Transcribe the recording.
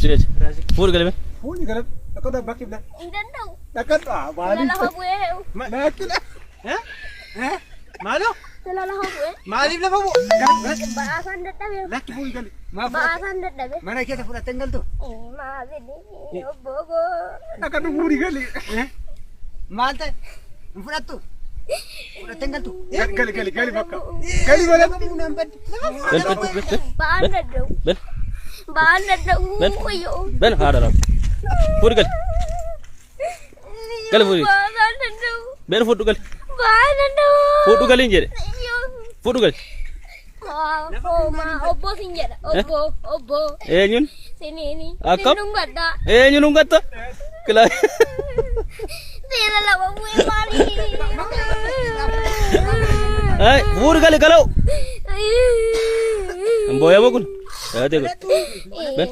Si jecha. Fuudhi gali mee. Fuudhi gara dhaqadhu abbaa kibla. Hin danda'u. Dhaqadhu Sila maaliif? lafa bu'ee. Lakkila. Maaloo? Sila lafa bu'ee. Maaliif lafa bu'u? Ba'aasaan dadhabe. Lakki fuudhi gali. Maaf fudhatte? Ba'aasaan dadhabe. Mana keessa fudhattee hin galtu? Maafini obbo koo. Dhaqadhu fuudhi gali. Maal ta'e? Hin fudhattu? Fudhattee hin galtu? Gali gali gali bakka. Gali mana. Naan baddi. Bel bel bel bel. Ba'aan danda'u. Bel Ba'aan danda'u. Bel. Wayyoo. Bel haadha lafa. Fuudhi gali. Gali fuudhi. Ba'aasaan danda'u. Bel fuudhu gali. Ba'aan danda'u. Fuudhu galiin jedhe. Fuudhu gali. Obbo sin jedha. Obbo obbo Eenyuun? siniini. Akkam? Sin dhungadha. Eenyuun dhungatta? Kilaa. Seera lama bu'ee maali? Ay, fuudhi gali gala'u. Hin booyamu kun. Yaatee kun. Bel.